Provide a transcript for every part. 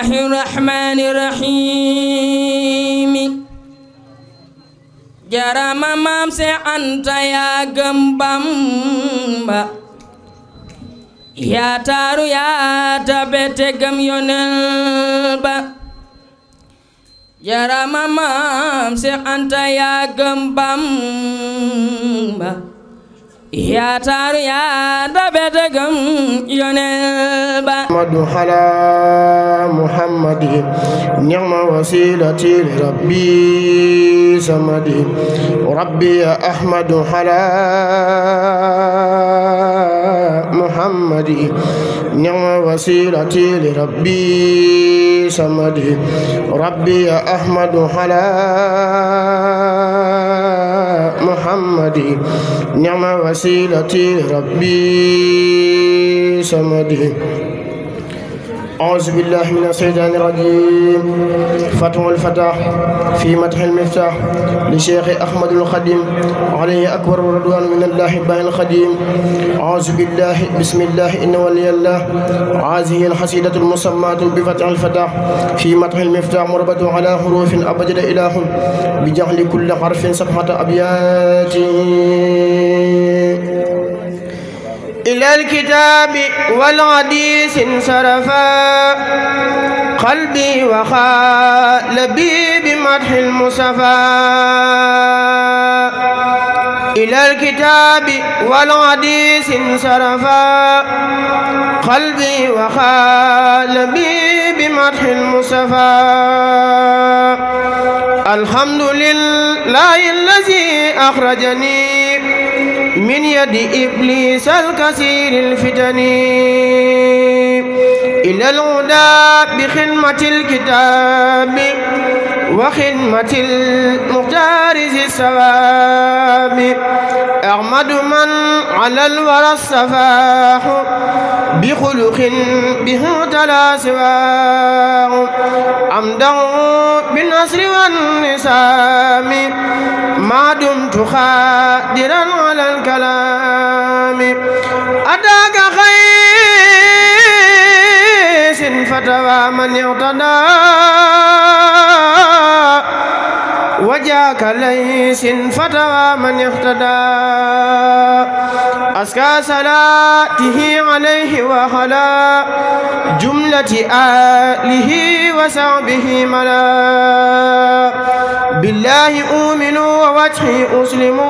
الرحمن الرحيم جرام مام سي أنت يا جنبamba يا تارو يا تبت جم يونلبا جرام مام سي أنت يا جنبamba يا تارو يا تبت جم يونلبا محمد على محمد نعم وسيلتي لربي سمدي ربي يا أحمد على محمد نعم وسيلتي لربي سمدي ربي يا أحمد على محمد نعم وسيلتي لربي سمدي أعوذ بالله من الشيطان الرجيم فتح الفتح في مدح المفتاح لشيخ أحمد الخديم عليه أكبر رضوان من الله باهي الخديم أعوذ بالله بسم الله إن ولي الله هذه الحسيدة المسماة بفتح الفتح في مدح المفتاح مربط على حروف أبجد إله بجعل كل حرف صفحة أبيات إلى الكتاب والحديث انصرفا قلبي وخالبي بمدح المصطفى إلى الكتاب والحديث انصرفا قلبي وخالبي بمدح المصطفى الحمد لله الذي أخرجني من يد إبليس الكثير الفتن إلى الهدى بخدمة الكتاب وخدمة المختار ذي الثواب أحمد من على الورى الصفاح بخلق به تلا سواه عمده بالنصر والنسام ما دمت خادرا على الكلام أتاك خيس فتوى من اعتدى وجاك ليس فتوى من اهتدى أزكى صلاته عليه وعلى جملة آله وصحبه ملا بالله أؤمن ووجهي أسلم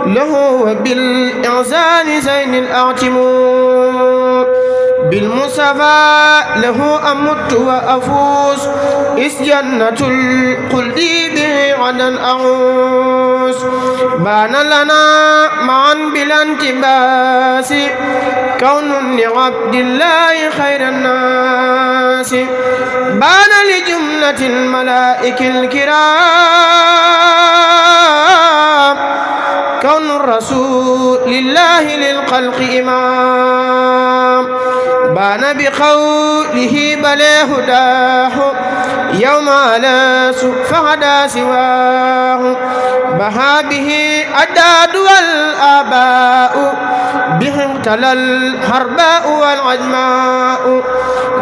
له وبالإحسان زين الأعتم بالمصطفى له أمت وأفوز إذ جنة الخلد به غدا أعوز بان لنا معا بلا انتباس كون لعبد الله خير الناس بان لجملة الملائكة الكرام كون الرسول لله للخلق إمام بان بقوله بل هداه يوم ألاس فهدى سواه بها به الأداد والآباء به ابتلى الحرباء والعجماء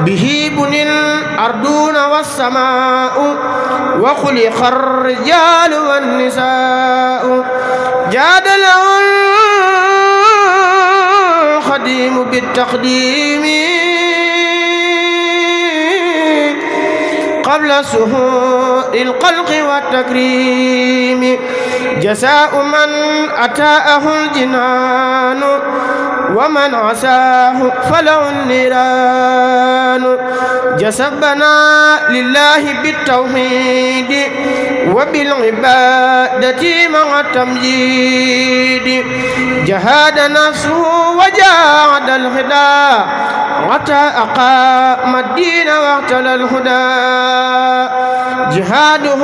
به بني الأرضون والسماء وخلق الرجال والنساء جاد له الخديم بالتقديم قبل سهول القلق والتكريم جزاء من أتاه الجنان ومن عساه فله النيران جسبنا لله بالتوحيد وبالعبادة مع التمجيد جهاد نفسه وجاهد الهدى حتى أقام الدين واعتلى الهدى جهاده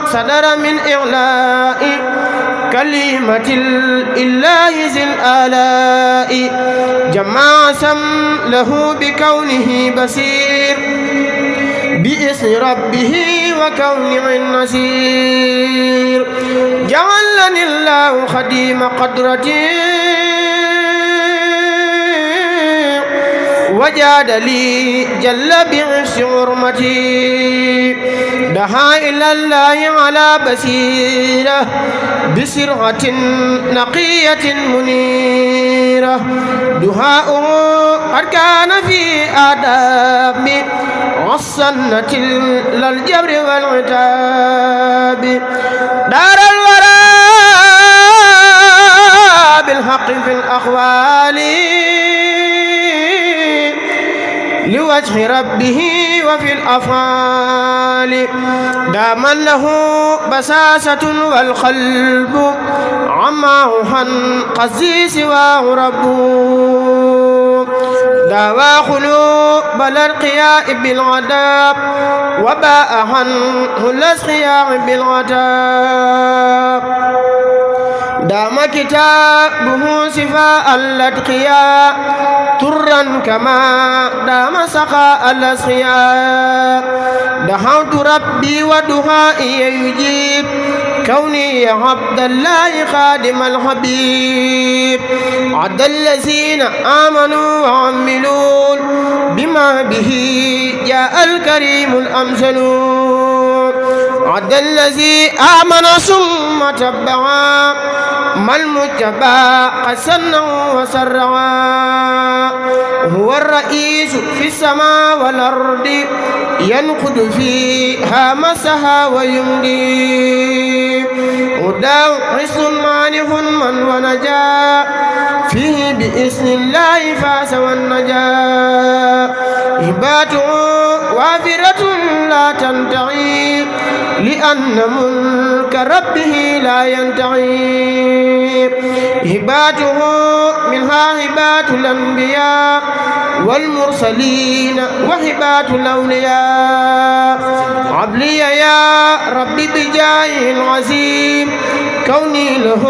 صدر من إعلاء كلمة الإله ذي الآلاء جمع سم له بكونه بصير بإذن ربه وكون النصير جعلني الله خديم قدرتي وجاد لي جل بعفس حرمتي دعا إلى الله على بصيرة بسرعة نقية منيرة دعاؤه قد كان في آداب والسنة للجبر والعتاب دار الورى بالحق في الأخوال لوجه ربه وفي الأفعال داما له بساسة والقلب عماه قد سواه ربه داوى قلوب الأرقياء بالعذاب وباء عنه الأسقياء بالعتاب دام كتابه شفاء الأتقياء طرا كما دام سقاء الأسقياء دعوت ربي ودعائي يجيب كوني يا عبد الله خادم الحبيب عد الذين آمنوا وعملوا بما به جاء الكريم الأمثل عد الذي آمن ثم تبعا ما المتبع قد سنه وسرعا هو الرئيس في السماء والأرض ينقض فيها مسها ويمضي وداو حسن مانح من ونجا فيه بإذن الله فاز والنجا هباته وافرة لا تنتهي لأن ملك ربه لا ينتهي هباته منها هبات الأنبياء والمرسلين وهبات الأولياء عبلي يا ربي بجاه العظيم كوني له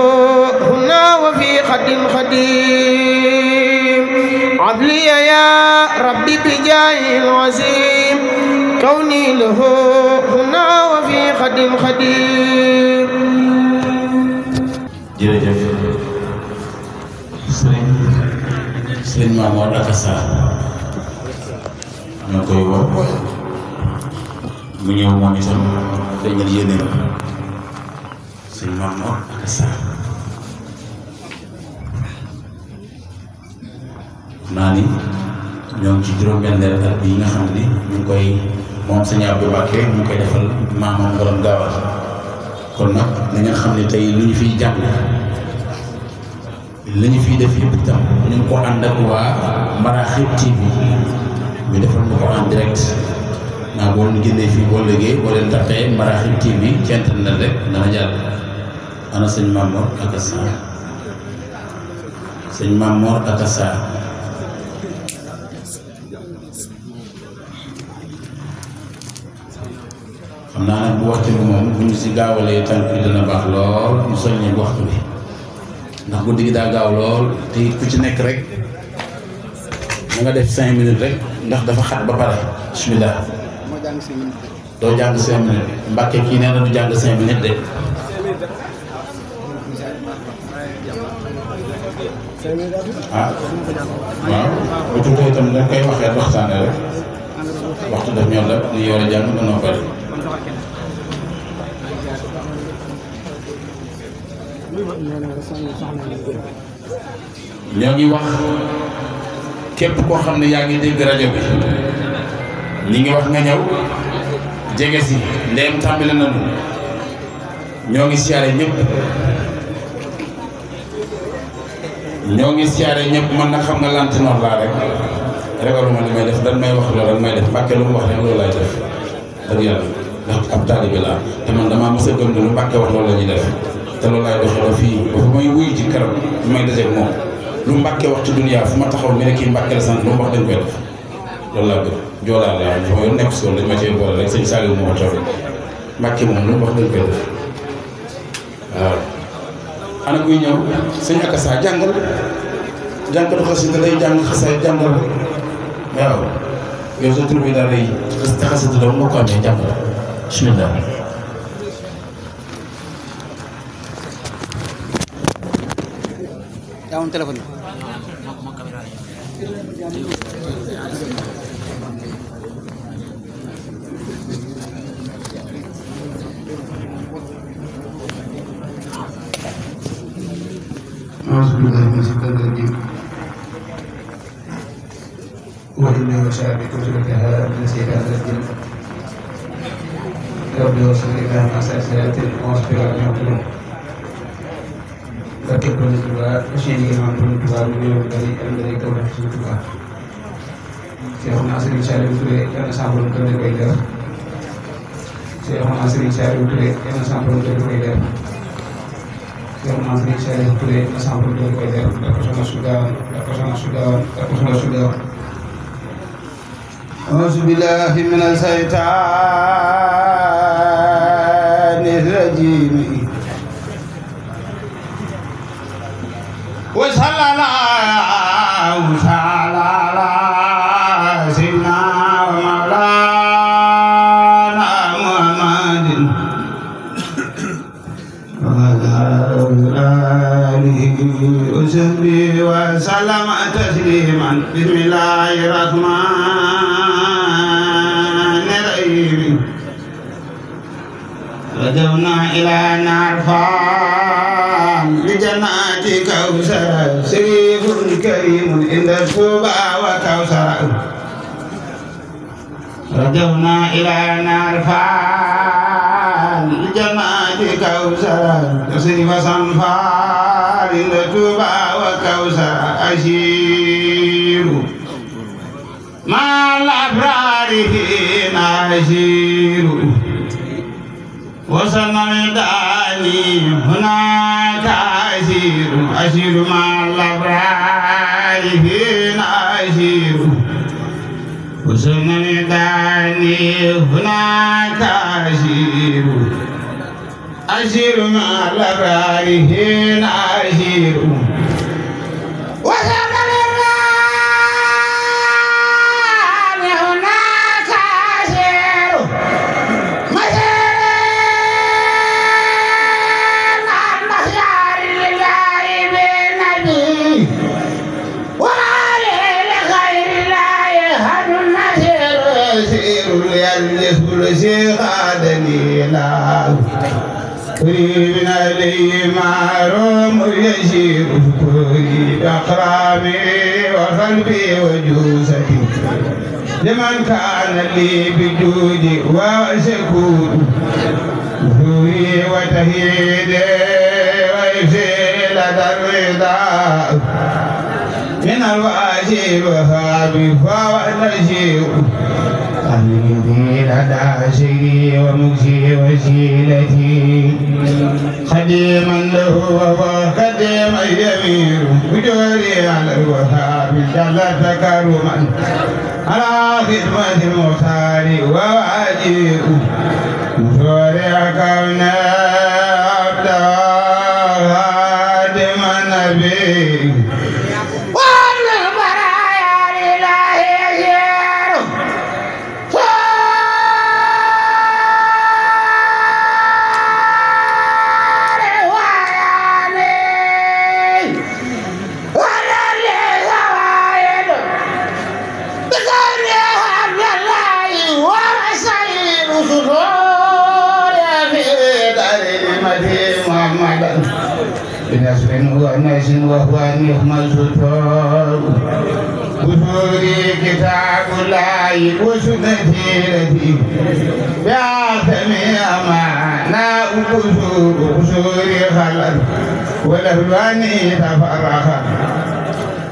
هنا وفي خد خديم عبلي يا ربي بجاه العظيم كوني له هنا وفي خد خديم jërëjëf sëriñ Mamour Akassa ñoo koy woo mu ñëw moom itam dañal yéene sëriñ Mamour Akassa naa ni ñoo ngi ci juróom-benn at bi nga xam ni ñu ngi koy moom sëñ Abdou Mbacké ñu ngi koy defal maamam borom gaawal kon nag na ngeen xam ne tey lu ñu fiy jàng li ñu fiy def yëpp itam ñu ngi ko ànd ak waa Maraxib TV ñu defal ñu ko en direct naa boo leen génnee fii boo léegi boo leen tapee Maraxib TV ci internet rek dana jàll. ana sëñ Mamour Akassa sëñ Mamour Akassa xam naa nag bu waxtu bi moom bu ñu si gaawalee tànk bi dana baax lool ñu soññee bu waxtu bi ndax guddi gi daa gaaw lool te it ku ci nekk rek da nga def 5 minutes rek ndax dafa xat ba pare bismillah doo jàng 5 minutes Mbàkke kii nee na du jàng 5 minutes de ah waaw bu tuutee itam dañ koy waxee waxtaane rek waxtu daf ñor la ni war a jàng ba noo pare ñoo ngi wax képp koo xam ne yaa ngi dégg rajo bi ñi ngi wax nga ñëw jege si ndeem tàmbali nañu ñoo ngi siyaare ñëpp ñoo ngi siyaare ñëpp man nag xam nga lantinoor laa rek regaluma li may def dan may wax loolu may def Mbàkke lu mu wax rek loolu laay def dëgg yàlla ndax ab taalibe laa te man damaa mës a gëm ne lu Mbàkke wax loolu la ñuy def te loolu laay doxee ba fii ba fu may wuyu ci keroog bi may dajeeg moom lu Mbàkke wax ci duniyaa fu ma taxaw mi ne kii Mbàkke la sant lu mu wax dañ koy def loolu laa gëm joolaa laa dafa yoon nekk sool dañ ma cee boole rek sëñ Saliou moo ma toog Mbàkke moom lu mu wax dañ koy def waaw ana kuy ñëw sëñ Akassa jàngal jàngatu xasida day jàng xasaay jàngal waaw yow sa tur bi daal day xasida doom moo ko amee jàngal bismillah yaa téléphone أعوذ بالله من الشيطان الرجيم وإني أشارك شركها من الشيطان الرجيم ربي وصل إلى مساسات واصبر عليهم فكبر الدعاء وشيني إمام الدعاء من يوم الذي كون في الدعاء Cheikh Nasir Saliou Touré yàlla sàmm ko def koy def Cheikh Nasir Saliou Touré yàlla sàmm ko def koy def Cheikh Nasir Saliou Touré yàlla sàmm ko def koy def dafa soxla Sudan أعوذ بالله من الشيطان الرجيم وصلى الله تعالى على سيدنا ومولانا محمد وعلى آله وصحبه وسلم تسليما بسم الله الرحمن الرحيم رجونا إلى نرفع لجنات كوثر شريف كريم عند الطوبى وكوثر رجونا إلى نرفع لجنات كوثر شريف صنفار عند الطوبى وكوثر أشير مع الأبرار هنا أشير وصلنا ميداني هناك أسير مع الأبرار هنا وصلنا ميداني هناك أسير مع الأبرار هنا وصلنا ميداني هناك الشيخ دليلا أريد عليه معروم يشير شكري بأقرامي وقلبي وجوستي لمن كان لي بجودي وشكور جوري وتهيدي ويفيل الرضا من الواجب وهابي فهو النجيب الذي لدى شيري ومكسي وسيلتي خديما له وهو خديم اليمير بجوري على الوهاب جل تكرما على خدمة المختار وواجب مشورع كون عبد خادم النبي بنصر ونس وهو نعم الستار بثوري كتاب الله وسنتي التي بأعظم أمانة قصوري خلت والألوان تفرقت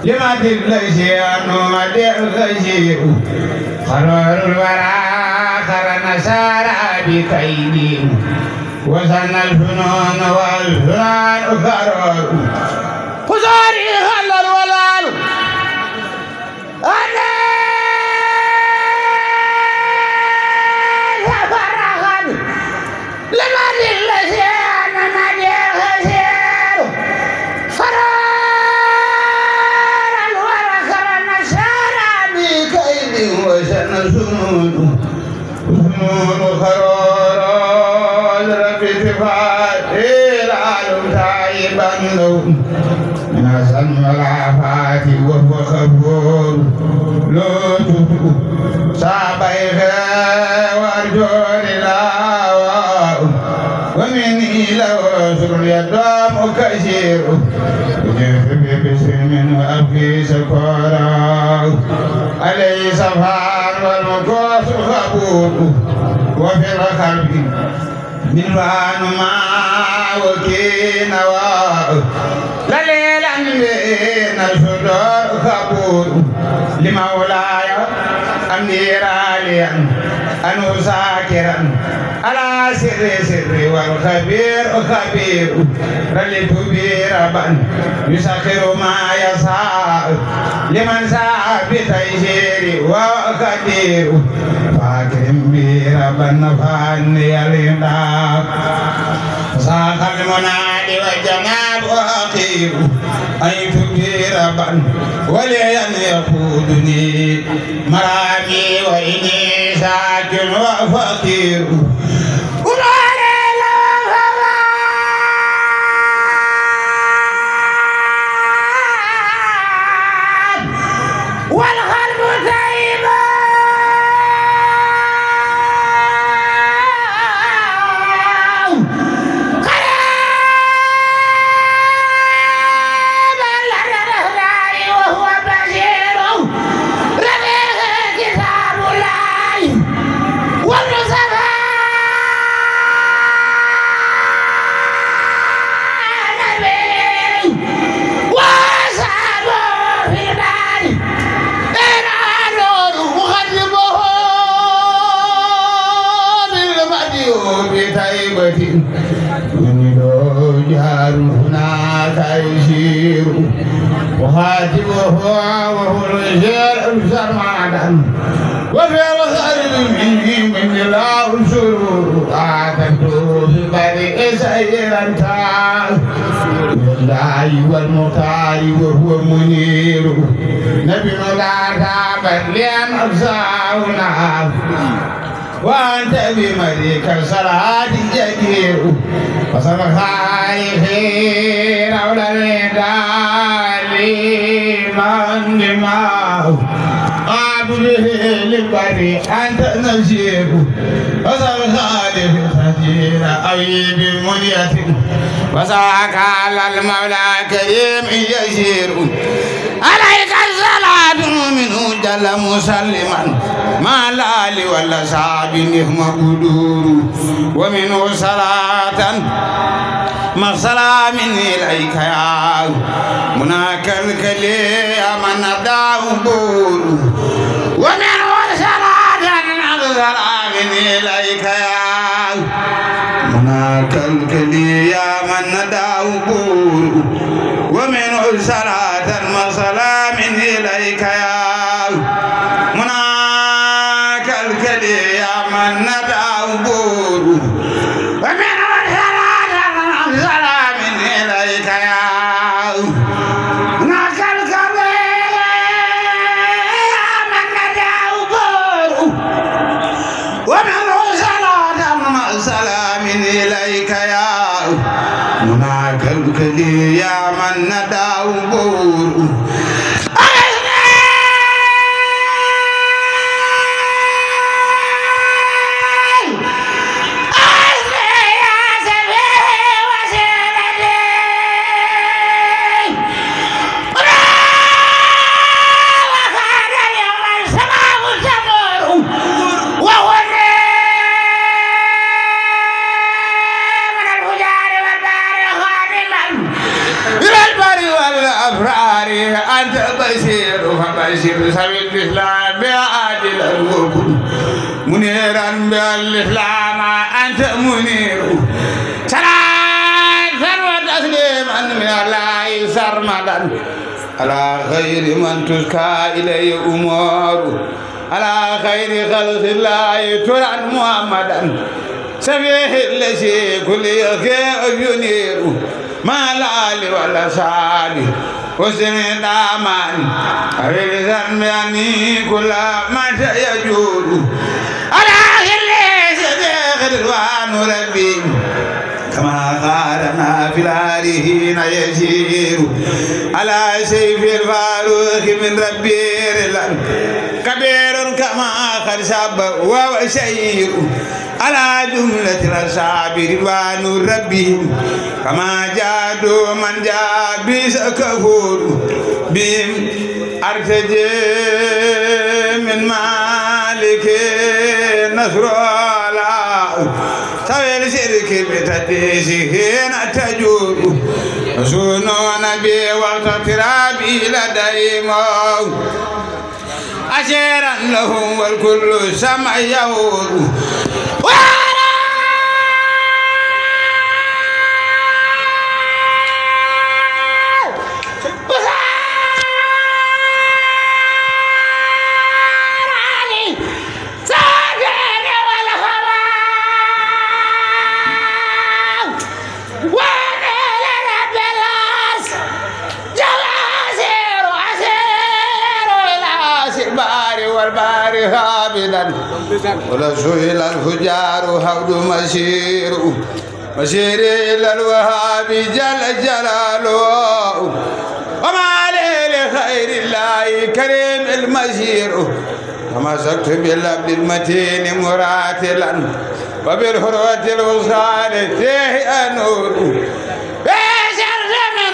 لما تبلشي أنه تبلشي قرار الورى قرن سارع بكيدي وسن الفنون والفنان قرار قصوري خلت والألوان من العافات وهو خبور شيخ وارجو لله ومني لو سر يدام كثير بسم وأبكي سكورا عليه سفار والمكوس خبور وفي القلب بالوان ما وكينا لليلا بين الصدور خبور لمولاي أمير عليا أنو ساكرا على سر والخبير خبير رلت بربا يسخر ما يسعى لمن سعى بتيسير وقدير فاكرم بربا نفعني الإمداد ساق المنادي والجناب وأخير أي بربا وليا يقودني مرامي وإني ساكن وفقير وخاتمه وهو الرجال سرمادا وفي الخير من الله سرور اعتدت ببرئ سيرا تعال لله والمختار وهو منير نبي لا تعبد لان ابصارنا وأنت بمديك الصلاة جدير وصل خير أولى الرداء لمن دماغ عبده للبري أنت نجيب وصل خالف خجير أوي بمنية وساك على المولى كريم يسير عليك الصلاة منه جل مسلما ما لالي ولا صعب نهم قدور ومنه صلاة مغسلا مني إليك يا مناك الكلي من نداه بور ومنه صلاة مغسلا مني إليك يا مناك الكلي من نداه بور ومنه صلاة مغسلا مني إليك يا مناك الكلي من نداه بور ومنه إليك يا مناك الكلي يا من نداه بور أنت بشير فبشر سوي الإسلام بعادل الوكل منيرا بالإسلام أنت منير صلاة وتسليما من الله سرمدا على خير من تزكى إليه أمور على خير خلق الله ترى محمدا سبيح الذي كل يخير ينير ما لالي ولا سالي وسن دامان أريد يعني كل ما يجود على خير سبيح الوان ربي كما قالنا في العارفين يسير على سيف الفاروق من ربي كبير كما قد ساب وشير على جملة الأصحاب رضوان ربهم كما جادوا من جاء بئس كفور بهم أرتجي من مالك نصر الله سويل شرك بتديس هنا تجور وسنون بي وقت ترابي لديهم أشيرا لهم والكل سمع يهود ولا سئل الفجار هود مسير إلى الوهاب جل جلاله وما عليه لخير الله كريم المسير تمسكت بالعبد المتين مراتلا وبالحروة الوصال فيه أنور بشر من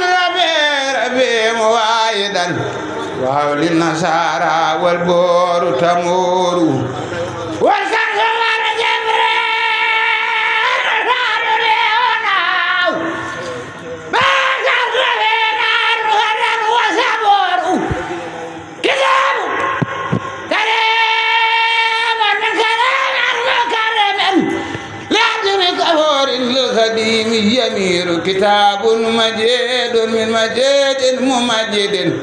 ربي موايدا وحول النصارى والبور تمور والكرز والجبريل نار ليونا ما كرز نار غدا وصبور كتاب كريم من كريم لعبد كفور للخديم يمير كتاب مجيد من مجيد ممجد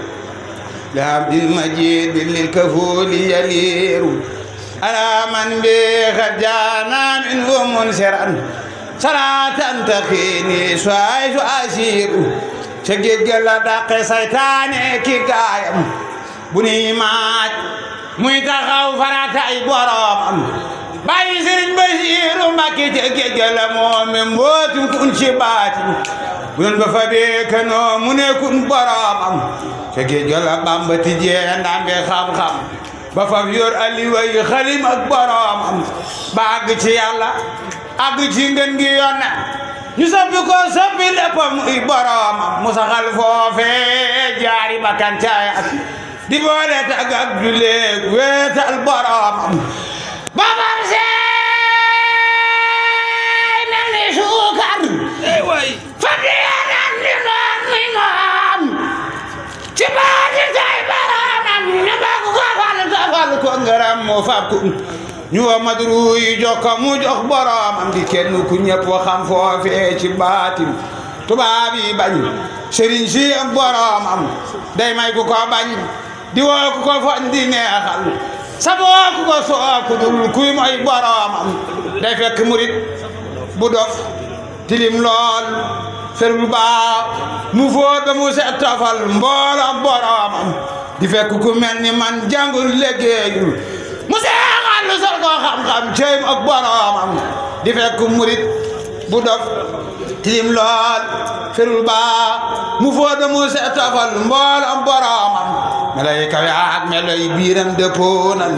لعبد المجيد للكفول يلير على من به جانا منه منسرا صلاة تخيني سواي سواسير شجج لدق سيطاني كي قايم بني مات ميتخاو فراتاي برام باي سرين بشير مكي شجج لمؤمن موت كن شبات بن بفبيك نو من كن برام شجج لبام بتجي عندام بخام خام ba faf yor aliway xalim ak boroomam ba àgg ci yàlla àgg ci ngeen gi yonne ñu soppi ko soppi léppam muy boroomam mu saxal foofe jaari bakkan caayat di boole tag ak juleeg weetal boroomam ba faf seey mel ni suukar faf di yanan di noon muy moom ci baati tay boroomam ñu bëgg ko fal ko ngaram moo fab ko ñu wa madru yi jox ko mu jox boroomam di kenn ku ñëpp xam foofee ci baatin tubaab yi bañ sëriñ si am boroomam day may ku ko bañ di woo ku ko foñ di neexal saboo ku ko soo ku dul kuy mooy boroomam day fekk murit bu dof tilim lool ferul baax mu fóot ba mu set tafal mboolam boroomam di fekk ku mel ni man jàngul liggéeyul mu seexal lu sol ko xam-xam ceym ak boroomam di fekk murit bu dof tilim lool ferul baax mu fóot ba mu set tafal mboolam boroomam melay kawe ak melay biiram dëppoonal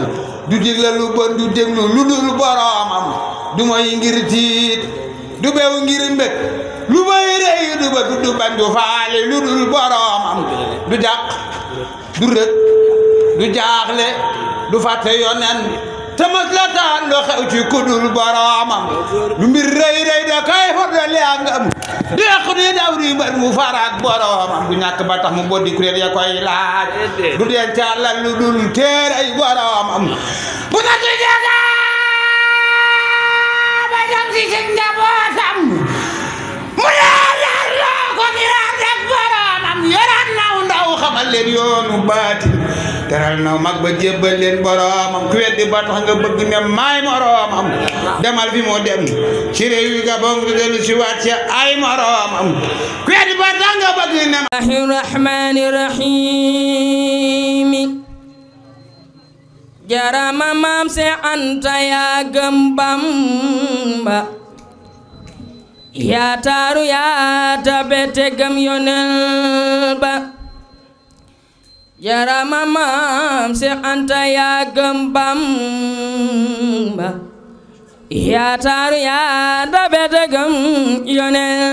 du digle lu bon du déglu lu dul boroomam du moy ngir tiit du bew ngir mbég lu may rëy du ba du bañ du faale lu dul boroomam du jàq du rëg du jaaxle du fàtte yonen te mos la taan lu xew ci kudul boroomam lu mbir rëy rëy da kay for da leangam di yàq di daw di mbër mu faraak boroomam du ñàkk ba tax mu boddi kuréel ya koy laaj du deen càllal lu dul téeray boroomam bu na tu jaga ba jam si si njabootam mu leer loo ko miraat ak boroomam yoraat naw ndaw xamal leen yoonu baati teral naw mag ba jébbal leen boroomam ku weddi ba tax nga bëgg ne maay moroomam demal fi mu dem ci réew yi Gabon du dellu si waat ci ay moroomam ku weddi ba tax nga bëgg ne rahmaani rahiim jarama maam Seex Anta yaa gëm Bamba yaa taaru yaa tabe te gëm Yonent ba jarama maam Seex Anta yaa gëm Bamba yaa taaru yaa dabe te gëm Yonent